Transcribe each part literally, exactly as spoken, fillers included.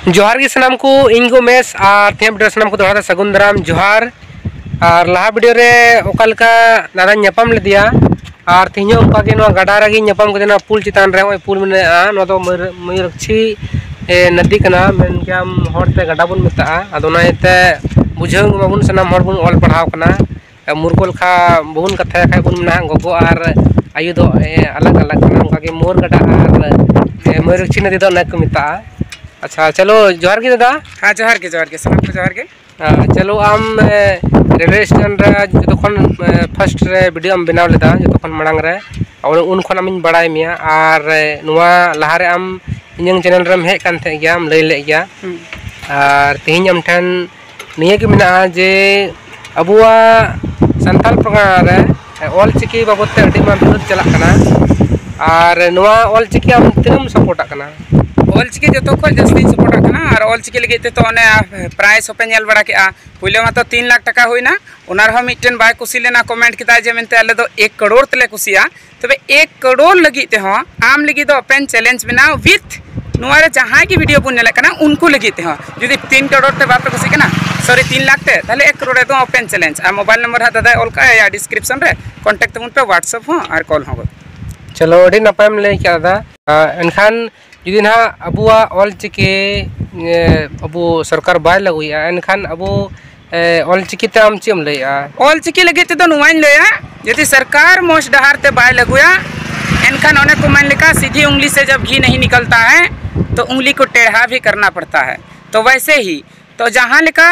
ᱡᱚᱦᱟᱨ ᱜᱮ ᱥᱟᱱᱟᱢ ᱠᱚ, ᱤᱧ ᱜᱮ ᱩᱢᱮᱥ, ᱟᱨ ᱛᱮᱦᱮᱧ ᱵᱷᱤᱰᱤᱭᱳ ᱥᱟᱱᱟᱢ ᱠᱚ ᱫᱚᱦᱲᱟ ᱛᱮ ᱥᱟᱹᱜᱩᱱ ᱫᱟᱨᱟᱢ ᱡᱚᱦᱟᱨ᱾ ᱟᱨ ᱞᱟᱦᱟ ᱵᱷᱤᱰᱤᱭᱳ ᱨᱮ ᱚᱠᱟ ᱞᱮᱠᱟ ᱫᱟᱫᱟᱧ ᱧᱟᱯᱟᱢ ᱞᱮᱫᱮᱭᱟ, ᱟᱨ ᱛᱮᱦᱮᱧ ᱦᱚᱸ ᱚᱱᱠᱟ ᱜᱮ ᱱᱚᱣᱟ ᱜᱟᱰᱟ ᱨᱮᱜᱮᱧ ᱧᱟᱯᱟᱢ ᱠᱮᱫᱮᱭᱟ, ᱱᱚᱣᱟ ᱯᱩᱞ ᱪᱮᱛᱟᱱ ᱨᱮ, ᱱᱚᱜᱼᱚᱭ ᱯᱩᱞ ᱢᱮᱱᱟᱜᱼᱟ, ᱱᱚᱣᱟ ᱫᱚ ᱢᱚᱭᱩᱨ-, ᱢᱚᱭᱩᱨᱟᱠᱪᱷᱤ, ᱮ, ᱱᱚᱫᱤ ᱠᱟᱱᱟ, ᱢᱮᱱ ᱜᱮᱭᱟᱢ ᱦᱚᱲᱛᱮ ᱜᱟᱰᱟ ᱵᱚᱱ ᱢᱮᱛᱟᱜᱼᱟ᱾ ᱟᱫᱚ ᱚᱱᱟ ᱤᱭᱟᱹᱛᱮ ᱵᱩᱡᱷᱟᱹᱣ ᱢᱟᱵᱚᱱ ᱥᱟᱱᱟᱢ ᱦᱚᱲ ᱵᱚᱱ ᱚᱞ ᱯᱟᱲᱦᱟᱣ ᱠᱟᱱᱟ, ᱢᱩᱨᱠᱷᱚ ᱞᱮᱠᱟ ᱵᱟᱵᱚᱱ ᱠᱟᱛᱷᱟᱭᱟ, ᱠᱷᱟᱡ ᱵᱚᱱ ᱢᱮᱱᱟ ᱜᱚᱜᱚ ᱟᱨ ᱟᱭᱳ ᱫᱚ, ᱮ, ᱟᱞᱟᱜᱽ ᱟᱞᱟᱜᱽ ᱠᱟᱱᱟ, ᱚᱱᱠᱟ ᱜᱮ ᱢᱚᱭᱩᱨ ᱜᱟᱰᱟ ᱟᱨ, ᱮ, ᱢᱚᱭᱩᱨᱟᱠᱪᱷᱤ ᱱᱚᱫᱤ ᱫᱚ ᱚᱱᱟ ᱠᱚ ᱢᱮᱛᱟᱜᱼᱟ᱾ ᱟᱪᱪᱷᱟ, ᱪᱚᱞᱚ, ᱡᱚᱦᱟᱨ ᱜᱮ ᱫᱟᱫᱟ᱾ ᱦᱮᱸ, ᱡᱚᱦᱟᱨ ᱜᱮ, ᱡᱚᱦᱟᱨ ᱜᱮ, ᱥᱟᱱᱟᱢ ᱠᱚ ᱡᱚᱦᱟᱨ ᱜᱮ᱾ ᱟᱨ ᱪᱚᱞᱚ, ᱟᱢ, ᱮ, ᱨᱮᱞᱣᱮ ᱥᱴᱮᱥᱚᱱ ᱨᱮ ᱡᱚᱛᱚ ᱠᱷᱚᱱ, ᱮ, ᱯᱷᱟᱥᱴ ᱨᱮ ᱵᱷᱤᱰᱤᱭᱳ ᱟᱢ ᱵᱮᱱᱟᱣ ᱞᱮᱫᱟ, ᱡᱚᱛᱚ ᱠᱷᱚᱱ ᱢᱟᱲᱟᱝ ᱨᱮ, ᱟᱨ ᱩᱱ ᱠᱷᱚᱱ ᱟᱢᱤᱧ ᱵᱟᱲᱟᱭ ᱢᱮᱭᱟ᱾ ᱟᱨ, ᱮ, ᱱᱚᱣᱟ ᱞᱟᱦᱟᱨᱮ ᱟᱢ ᱤᱧᱟᱹᱝ ᱪᱮᱱᱮᱞ ᱨᱮᱢ ᱦᱮᱡ ᱠᱟᱱ ᱛᱟᱦᱮᱸᱫ ᱜᱮᱭᱟ, ᱟᱢ ᱞᱟᱹᱭ ᱞᱮᱫ ᱜᱮᱭᱟ᱾ ᱦᱩᱸ᱾ ᱟᱨ ᱛᱮᱦᱮᱧ ᱟᱢ ᱴᱷᱮᱱ ᱱᱤᱭᱟᱹ ᱜᱮ ᱢᱮᱱᱟᱜᱼᱟ ᱡᱮ ᱟᱵᱚᱣᱟᱜ ᱥᱟᱱᱛᱟᱲ ᱯᱟᱨᱜᱟᱱᱟ ᱨᱮ ᱚᱞ ᱪᱤᱠᱤ ᱵᱟᱵᱚᱫ ᱛᱮ ᱟᱹᱰᱤ ᱢᱟᱨᱟᱝ ᱵᱤᱨᱳᱫ ᱪᱟᱞᱟᱜ ᱠᱟᱱᱟ, ᱟᱨ ᱱᱚᱣᱟ ᱚᱞ ᱪᱤᱠᱤ ᱟᱢ ᱛᱤᱱᱟᱹᱜ ᱮᱢ ᱥᱟᱯᱳᱨᱴᱟᱜ ᱠᱟᱱᱟ? ᱚᱞ ᱪᱤᱠᱤ ᱡᱚᱛᱚ ᱠᱷᱚᱱ ᱡᱟᱹᱥᱛᱤᱧ ᱥᱟᱯᱳᱨᱴᱟᱜ ᱠᱟᱱᱟ, ᱟᱨ ᱚᱞ ᱪᱤᱠᱤ ᱞᱟᱹᱜᱤᱫ ᱛᱮᱫᱚ ᱚᱱᱮ ᱯᱨᱟᱭᱤᱡᱽ ᱦᱚᱸᱯᱮ ᱧᱮᱞ ᱵᱟᱲᱟ ᱠᱮᱜᱼᱟ, ᱯᱳᱭᱞᱳ ᱢᱟᱛᱚ ᱛᱤᱱ ᱞᱟᱠᱷ ᱴᱟᱠᱟ ᱦᱩᱭᱱᱟ, ᱚᱱᱟ ᱨᱮᱦᱚᱸ ᱢᱤᱫᱴᱮᱱ ᱵᱟᱭ ᱠᱩᱥᱤ ᱞᱮᱱᱟ, ᱠᱚᱢᱮᱱᱴ ᱠᱮᱫᱟᱭ ᱡᱮ ᱢᱮᱱᱛᱮ ᱟᱞᱮ ᱫᱚ ᱮᱠ ᱠᱟᱨᱳᱲ ᱛᱮᱞᱮ ᱠᱩᱥᱤᱭᱟ᱾ ᱛᱚᱵᱮ ᱮᱠ ᱠᱟᱨᱳᱲ ᱞᱟᱹᱜᱤᱫ ᱛᱮᱦᱚᱸ ᱟᱢ ᱞᱟᱹᱜᱤᱫ ᱫᱚ open challenge ᱢᱮᱱᱟᱜᱼᱟ with ᱱᱚᱣᱟ ᱨᱮ ᱡᱟᱦᱟᱸᱭ ᱜᱮ ᱵᱷᱤᱰᱤᱭᱳ ᱵᱚᱱ ᱧᱮᱞᱮᱫ ᱠᱟᱱᱟ ᱩᱱᱠᱩ ᱞᱟᱹᱜᱤᱫ ᱛᱮᱦᱚᱸ᱾ ᱡᱩᱫᱤ ᱛᱤᱱ ᱠᱟᱨᱳᱲ ᱛᱮ ᱵᱟᱯᱮ ᱠᱩᱥᱤᱜ ᱠᱟᱱᱟ, ᱥᱚᱨᱤ, ᱛᱤᱱ ᱞᱟᱠᱷ ᱛᱮ, ᱛᱟᱦᱞᱮ ᱮᱠ ᱠᱟᱨᱳᱲ ᱮᱠᱫᱚᱢ open challenge᱾ ᱟᱨ ᱢᱳᱵᱟᱭᱤᱞ ᱱᱚᱢᱵᱚᱨ ᱦᱟᱸᱜ ᱫᱟᱫᱟᱭ ᱚᱞ ᱠᱟᱜᱼᱟ ᱰᱤᱥᱠᱨᱤᱯᱥᱚᱱ ᱨᱮ, ᱠᱚᱱᱴᱟᱠᱴ ᱛᱟᱵᱚᱱ ᱯᱮ WhatsApp ᱦᱚᱸ ᱟᱨ ᱠᱚᱞ ᱦᱚᱸ᱾ ᱪᱚᱞᱚ, ᱟᱹᱰᱤ ᱱᱟᱯᱟᱭᱮᱢ ᱞᱟᱹᱭ ᱠᱮᱫᱟ ᱫᱟᱫᱟ᱾ ᱟᱨ ᱮᱱᱠᱷᱟᱱ ᱡᱩᱫᱤ ᱱᱟᱦᱟᱜ ᱟᱵᱚᱣᱟᱜ ᱚᱞ ᱪᱤᱠᱤ, ᱮ, ᱟᱵᱚ ᱥᱚᱨᱠᱟᱨ ᱵᱟᱭ ᱞᱟᱹᱜᱩᱭᱮᱫᱼᱟ, ᱮᱱᱠᱷᱟᱱ ᱟᱵᱚ, ᱮ, ᱚᱞ ᱪᱤᱠᱤ ᱛᱮ ᱟᱢ ᱪᱮᱫ ᱮᱢ ᱞᱟᱹᱭᱮᱫᱼᱟ? ᱚᱞ ᱪᱤᱠᱤ ᱞᱟᱹᱜᱤᱫ ᱛᱮᱫᱚ ᱱᱚᱣᱟᱧ ᱞᱟᱹᱭᱟ, ᱡᱩᱫᱤ ᱥᱚᱨᱠᱟᱨ ᱢᱚᱡᱽ ᱰᱟᱦᱟᱨ ᱛᱮ ᱵᱟᱭ ᱞᱟᱹᱜᱩᱭᱟ, ᱮᱱᱠᱷᱟᱱ ᱚᱱᱮ ᱠᱚ ᱢᱮᱱ ᱞᱮᱠᱟ, ᱥᱤᱫᱷᱤ ᱩᱝᱜᱽᱞᱤ ᱥᱮ ᱡᱟᱵ ᱜᱷᱤ ᱱᱟᱦᱤ ᱱᱤᱠᱚᱞᱛᱟ ᱦᱟᱭ, ᱛᱚ ᱩᱝᱜᱽᱞᱤ ᱠᱚ ᱴᱮᱲᱦᱟ ᱵᱷᱤ ᱠᱟᱨᱱᱟ ᱯᱟᱲᱛᱟ ᱦᱟᱭ᱾ ᱛᱚ ᱣᱟᱭᱥᱮ ᱦᱤ, ᱛᱚ ᱡᱟᱦᱟᱸ ᱞᱮᱠᱟ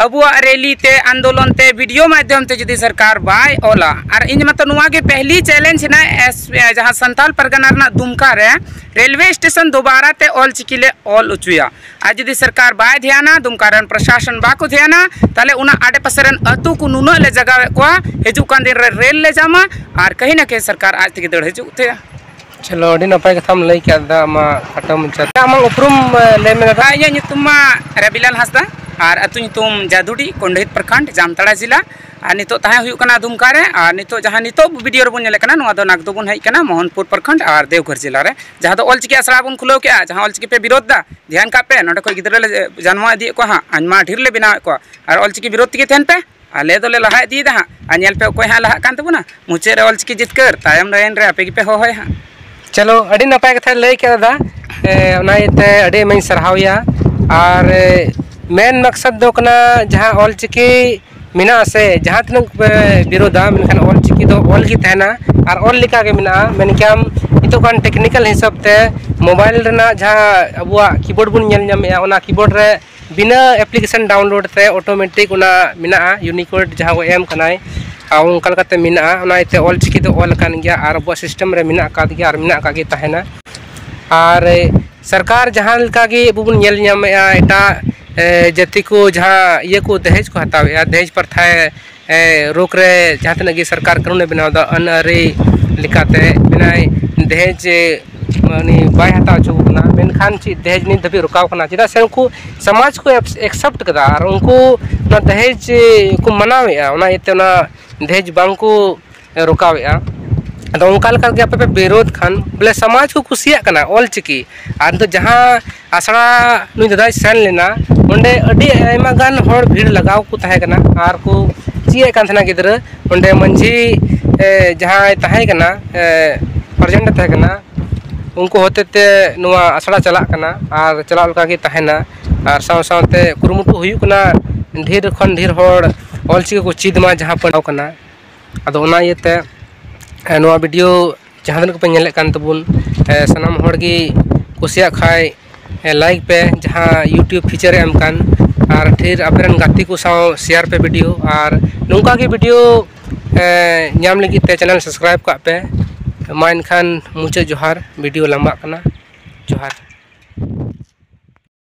ᱟᱵᱚᱣᱟᱜ ᱨᱮᱞᱤ ᱛᱮ, ᱟᱱᱫᱳᱞᱚᱱ ᱛᱮ, ᱵᱷᱤᱰᱤᱭᱳ ᱢᱟᱫᱽᱫᱷᱚᱢ ᱛᱮ ᱡᱩᱫᱤ ᱥᱚᱨᱠᱟᱨ ᱵᱟᱭ ᱚᱞᱟ, ᱟᱨ ᱤᱧ ᱢᱟᱛᱚ ᱱᱚᱣᱟ ᱜᱮ ᱯᱮᱦᱞᱤ ᱪᱮᱞᱮᱧᱡᱽ ᱦᱮᱱᱟᱜᱼᱟ, ᱮᱥ-, ᱡᱟᱦᱟᱸ ᱥᱟᱱᱛᱟᱞ ᱯᱟᱨᱜᱟᱱᱟ ᱨᱮᱱᱟᱜ ᱫᱩᱢᱠᱟ ᱨᱮ ᱨᱮᱞᱣᱮ ᱥᱴᱮᱥᱚᱱ ᱫᱚᱵᱟᱨᱟ ᱛᱮ ᱚᱞ ᱪᱤᱠᱤ ᱞᱮ ᱚᱞ ᱚᱪᱚᱭᱟ᱾ ᱟᱨ ᱡᱩᱫᱤ ᱥᱚᱨᱠᱟᱨ ᱵᱟᱭ ᱫᱷᱮᱭᱟᱱᱟ, ᱫᱩᱢᱠᱟ ᱨᱮᱱ ᱯᱨᱚᱥᱟᱥᱚᱱ ᱵᱟᱠᱚ ᱫᱷᱮᱭᱟᱱᱟ, ᱛᱟᱦᱞᱮ ᱚᱱᱟ ᱟᱰᱮ ᱯᱟᱥᱮ ᱨᱮᱱ ᱟᱹᱛᱩ ᱠᱚ ᱱᱩᱱᱟᱹᱜ ᱞᱮ ᱡᱟᱜᱟᱣᱮᱫ ᱠᱚᱣᱟ, ᱦᱤᱡᱩᱜ ᱠᱟᱱ ᱫᱤᱱ ᱨᱮ ᱨᱮᱞ ᱞᱮ ᱡᱟᱢᱟ ᱟᱨ ᱠᱟᱹᱦᱤ ᱱᱟ ᱠᱟᱹᱦᱤ ᱥᱚᱨᱠᱟᱨ ᱟᱡ ᱛᱮᱜᱮ ᱫᱟᱹᱲ ᱦᱤᱡᱩᱜ ᱛᱮ᱾ ᱪᱚᱞᱚ, ᱟᱹᱰᱤ ᱱᱟᱯᱟᱭ ᱠᱟᱛᱷᱟᱢ ᱞᱟᱹᱭ ᱠᱮᱫᱟ ᱟᱢᱟᱜ ᱠᱷᱟᱴᱚ ᱢᱟᱪᱷᱟ᱾ ᱟᱢᱟᱜ ᱩᱯᱨᱩᱢ, ᱮ, ᱞᱟᱹᱭ ᱢᱮ ᱫᱟᱫᱟ᱾ ᱦᱮᱸ, ᱤᱧᱟᱹᱜ ᱧᱩᱛᱩᱢ ᱢᱟ ᱨᱟᱵᱤᱞᱟᱞ ᱦᱟᱸᱥᱫᱟ ᱟᱨ ᱟᱹᱛᱩ ᱧᱩᱛᱩᱢ ᱡᱟᱫᱩᱰᱤ, ᱠᱚᱸᱰᱦᱤᱛ ᱯᱨᱚᱠᱷᱚᱸᱰ, ᱡᱟᱢᱛᱟᱲᱟ ᱡᱮᱞᱟ᱾ ᱟᱨ ᱱᱤᱛᱚᱜ ᱛᱟᱦᱮᱸ ᱦᱩᱭᱩᱜ ᱠᱟᱱᱟ ᱫᱩᱢᱠᱟ ᱨᱮ᱾ ᱟᱨ ᱱᱤᱛᱚᱜ ᱡᱟᱦᱟᱸ ᱱᱤᱛᱚᱜ video ᱨᱮᱵᱚᱱ ᱧᱮᱞᱮᱫ ᱠᱟᱱᱟ, ᱱᱚᱣᱟ ᱫᱚ ᱱᱟᱜᱽᱫᱚ ᱵᱚᱱ ᱦᱮᱡ ᱠᱟᱱᱟ ᱢᱳᱦᱚᱱᱯᱩᱨ ᱯᱨᱚᱠᱷᱚᱸᱰ ᱟᱨ ᱫᱮᱣᱜᱷᱚᱨ ᱡᱮᱞᱟ ᱨᱮ, ᱡᱟᱦᱟᱸ ᱫᱚ ᱚᱞᱪᱤᱠᱤ ᱟᱥᱲᱟ ᱵᱚᱱ ᱠᱷᱩᱞᱟᱹᱣ ᱠᱮᱜᱼᱟ᱾ ᱡᱟᱦᱟᱸ ᱚᱞᱪᱤᱠᱤ ᱯᱮ ᱵᱤᱨᱳᱫᱷ ᱫᱟ, ᱫᱷᱮᱭᱟᱱ ᱠᱟᱜ ᱯᱮ, ᱱᱚᱸᱰᱮ ᱠᱷᱚᱱ ᱜᱤᱫᱽᱨᱟᱹ ᱞᱮ ᱡᱟᱱᱣᱟ ᱤᱫᱤᱭᱮᱫ ᱠᱚᱣᱟ ᱦᱟᱸᱜ, ᱟᱭᱢᱟ ᱰᱷᱮᱨ ᱞᱮ ᱵᱮᱱᱟᱣᱮᱫ ᱠᱚᱣᱟ᱾ ᱟᱨ ᱚᱞᱪᱤᱠᱤ ᱵᱤᱨᱳᱫᱷ ᱛᱮᱜᱮ ᱛᱟᱦᱮᱱ ᱯᱮ, ᱟᱞᱮ ᱫᱚᱞᱮ ᱞᱟᱦᱟ ᱤᱫᱤᱭᱮᱫᱟ ᱦᱟᱸᱜ᱾ ᱟᱨ ᱧᱮᱞ ᱯᱮ ᱚᱠᱚᱭ ᱦᱟᱸᱜ ᱞᱟᱦᱟᱜ ᱠᱟᱱ ᱛᱟᱵᱚᱱᱟ, ᱢᱩᱪᱟᱹᱫ ᱨᱮ ᱚᱞᱪᱤᱠᱤ ᱡᱤᱛᱠᱟᱹᱨ, ᱛᱟᱭᱚᱢ ᱨᱮ ᱮᱱ ᱨᱮ ᱟᱯᱮ ᱜᱮᱯᱮ ᱦᱚᱦᱚᱭᱟ ᱦᱟᱸᱜ᱾ ᱪᱚᱞᱚ, ᱟᱹᱰᱤ ᱱᱟᱯᱟᱭ ᱠᱟᱛᱷᱟᱭ ᱞᱟᱹᱭ ᱠᱮᱫᱟ ᱫᱟ᱾ ᱮ, ᱚᱱᱟ ᱤᱭᱟᱹᱛᱮ ᱟᱹᱰᱤ ᱟᱭᱢᱟᱧ ᱥᱟᱨᱦᱟᱣᱮᱭᱟ᱾ ᱟᱨ, ᱮ, ᱢᱮᱱ ᱢᱟᱠᱥᱟᱫ ᱫᱚ ᱠᱟᱱᱟ, ᱡᱟᱦᱟᱸ ᱚᱞᱪᱤᱠᱤ ᱢᱮᱱᱟᱜᱼᱟ ᱥᱮ, ᱡᱟᱦᱟᱸ ᱛᱤᱱᱟᱹᱜ ᱯᱮ ᱵᱤᱨᱳᱫᱟ, ᱢᱮᱱᱠᱷᱟᱱ ᱚᱞᱪᱤᱠᱤ ᱫᱚ ᱚᱞ ᱜᱮ ᱛᱟᱦᱮᱱᱟ ᱟᱨ ᱚᱞ ᱞᱮᱠᱟ ᱜᱮ ᱢᱮᱱᱟᱜᱼᱟ᱾ ᱢᱮᱱᱠᱷᱟᱱ ᱱᱤᱛᱚᱜ ᱜᱟᱱ technical ᱦᱤᱥᱟᱹᱵ ᱛᱮ mobile ᱨᱮᱱᱟᱜ ᱡᱟᱦᱟᱸ ᱟᱵᱚᱣᱟᱜ keyboard ᱵᱚᱱ ᱧᱮᱞ ᱧᱟᱢᱮᱫᱼᱟ, ᱚᱱᱟ keyboard ᱨᱮ ᱵᱤᱱᱟᱹ application download ᱛᱮ automatic ᱚᱱᱟ ᱢᱮᱱᱟᱜᱼᱟ, Unicode ᱡᱟᱦᱟᱸ ᱠᱚ ᱮᱢ ᱠᱟᱱᱟᱭ, ᱟᱨ ᱚᱱᱠᱟ ᱞᱮᱠᱟᱛᱮ ᱢᱮᱱᱟᱜᱼᱟ᱾ ᱚᱱᱟ ᱤᱭᱟᱹᱛᱮ ᱚᱞᱪᱤᱠᱤ ᱫᱚ ᱚᱞ ᱟᱠᱟᱱ ᱜᱮᱭᱟ ᱟᱨ ᱟᱵᱚᱣᱟᱜ system ᱨᱮ ᱢᱮᱱᱟᱜ ᱟᱠᱟᱫ ᱜᱮᱭᱟ ᱟᱨ ᱢᱮᱱᱟᱜ ᱟᱠᱟᱫ ᱜᱮ ᱛᱟᱦᱮᱱᱟ᱾ ᱟᱨ, ᱮ, ᱥᱚᱨᱠᱟᱨ ᱡᱟᱦᱟᱸ ᱞᱮᱠᱟ ᱜᱮ ᱟᱵᱚ ᱵᱚᱱ ᱧᱮᱞ ᱧᱟᱢᱮᱫᱼᱟ, ᱮᱴᱟᱜ, ᱮ, ᱡᱟᱹᱛᱤ ᱠᱚ ᱡᱟᱦᱟᱸ ᱤᱭᱟᱹ ᱠᱚ ᱫᱟᱦᱮᱡᱽ ᱠᱚ ᱦᱟᱛᱟᱣᱮᱫᱼᱟ, ᱫᱟᱦᱮᱡᱽ ᱯᱨᱚᱛᱷᱟ, ᱮ, ᱨᱳᱠ ᱨᱮ ᱡᱟᱦᱟᱸ ᱛᱤᱱᱟᱹᱜ ᱜᱮ ᱥᱚᱨᱠᱟᱨ ᱠᱟᱹᱱᱩᱱᱮ ᱵᱮᱱᱟᱣ ᱮᱫᱟ, ᱟᱹᱱ ᱟᱹᱨᱤ ᱞᱮᱠᱟᱛᱮ ᱢᱮᱱᱟᱭ, ᱫᱟᱦᱮᱡᱽ, ᱮ, ᱩᱱᱤ ᱵᱟᱭ ᱦᱟᱛᱟᱣ ᱦᱚᱪᱚ ᱟᱠᱚ ᱠᱟᱱᱟ, ᱢᱮᱱᱠᱷᱟᱱ ᱪᱮᱫ ᱫᱟᱦᱮᱡᱽ ᱱᱤᱛ ᱫᱷᱟᱹᱵᱤᱡ ᱨᱚᱠᱟᱣ ᱠᱟᱱᱟ? ᱪᱮᱫᱟᱜ ᱥᱮ ᱩᱱᱠᱩ ᱥᱚᱢᱟᱡᱽ ᱠᱚ accept ᱠᱟᱫᱟ ᱟᱨ ᱩᱱᱠᱩ ᱚᱱᱟ ᱫᱟᱦᱮᱡᱽ ᱠᱚ ᱢᱟᱱᱟᱣᱮᱫᱼᱟ, ᱚᱱᱟ ᱤᱭᱟᱹᱛᱮ ᱚᱱᱟ ᱫᱟᱦᱮᱡᱽ ᱵᱟᱝ ᱠᱚ ᱨᱚᱠᱟᱣᱮᱫᱼᱟ᱾ ᱟᱫᱚ ᱚᱱᱠᱟ ᱞᱮᱠᱟ ᱜᱮ ᱟᱯᱮ ᱯᱮ ᱵᱤᱨᱳᱫᱷ ᱠᱷᱟᱱ, ᱵᱚᱞᱮ ᱥᱚᱢᱟᱡᱽ ᱠᱚ ᱠᱩᱥᱤᱭᱟᱜ ᱠᱟᱱᱟ ᱚᱞᱪᱤᱠᱤ, ᱟᱨ ᱱᱤᱛᱚᱜ ᱡᱟᱦᱟᱸ ᱟᱥᱲᱟ ᱱᱩᱭ ᱫᱟᱫᱟᱭ ᱥᱮᱱ ᱞᱮᱱᱟ, ᱚᱸᱰᱮ ᱟᱹᱰᱤ ᱟᱭᱢᱟ ᱜᱟᱱ ᱦᱚᱲ ᱵᱷᱤᱲ ᱞᱟᱜᱟᱣ ᱠᱚ ᱛᱟᱦᱮᱸ ᱠᱟᱱᱟ ᱟᱨ ᱠᱚ ᱪᱮᱫ ᱮᱫ ᱠᱟᱱ ᱛᱟᱦᱮᱱᱟ ᱜᱤᱫᱽᱨᱟᱹ᱾ ᱚᱸᱰᱮ ᱢᱟᱹᱡᱷᱤ, ᱮ, ᱡᱟᱦᱟᱸᱭ ᱛᱟᱦᱮᱸ ᱠᱟᱱᱟ, ᱮ, present ᱮ ᱛᱟᱦᱮᱸ ᱠᱟᱱᱟ, ᱩᱱᱠᱩ ᱦᱚᱛᱮ ᱛᱮ ᱱᱚᱣᱟ ᱟᱥᱲᱟ ᱪᱟᱞᱟᱜ ᱠᱟᱱᱟ ᱟᱨ ᱪᱟᱞᱟᱣ ᱞᱮᱠᱟ ᱜᱮ ᱛᱟᱦᱮᱱᱟ᱾ ᱟᱨ ᱥᱟᱶ ᱥᱟᱶᱛᱮ ᱠᱩᱨᱩᱢᱩᱴᱩ ᱦᱩᱭᱩᱜ ᱠᱟᱱᱟ ᱰᱷᱮᱨ ᱠᱷᱚᱱ ᱰᱷᱮᱨ ᱦᱚᱲ ᱚᱞᱪᱤᱠᱤ ᱠᱚ ᱪᱮᱫ ᱢᱟ, ᱡᱟᱦᱟᱸ ᱯᱟᱲᱦᱟᱣ ᱠᱟᱱᱟ᱾ ᱟᱫᱚ ᱚᱱᱟ ᱤᱭᱟᱹᱛᱮ, ᱮ, ᱱᱚᱣᱟ video ᱡᱟᱦᱟᱸ ᱛᱤᱱᱟᱹᱜ ᱯᱮ ᱧᱮᱞᱮᱫ ᱠᱟᱱ ᱛᱟᱵᱚᱱ, ᱮ, ᱥᱟᱱᱟᱢ ᱦᱚᱲ ᱜᱮ ᱠᱩᱥᱤᱭᱟᱜ ᱠᱷᱟᱡ, ᱮ, like ᱯᱮ, ᱡᱟᱦᱟᱸ YouTube feature ᱮ ᱮᱢ ᱠᱟᱱ, ᱟᱨ ᱰᱷᱮᱨ ᱟᱯᱮ ᱨᱮᱱ ᱜᱟᱛᱮ ᱠᱚ ᱥᱟᱶ share ᱯᱮ video, ᱟᱨ ᱱᱚᱝᱠᱟ ᱜᱮ video, ᱮ, ᱧᱟᱢ ᱞᱟᱹᱜᱤᱫ ᱛᱮ channel subscribe ᱠᱟᱜ ᱯᱮ᱾ ᱢᱟ ᱮᱱᱠᱷᱟᱱ ᱢᱩᱪᱟᱹᱫ ᱡᱚᱦᱟᱨ, video ᱞᱟᱢᱵᱟᱜ ᱠᱟᱱᱟ᱾ ᱡᱚᱦᱟᱨ᱾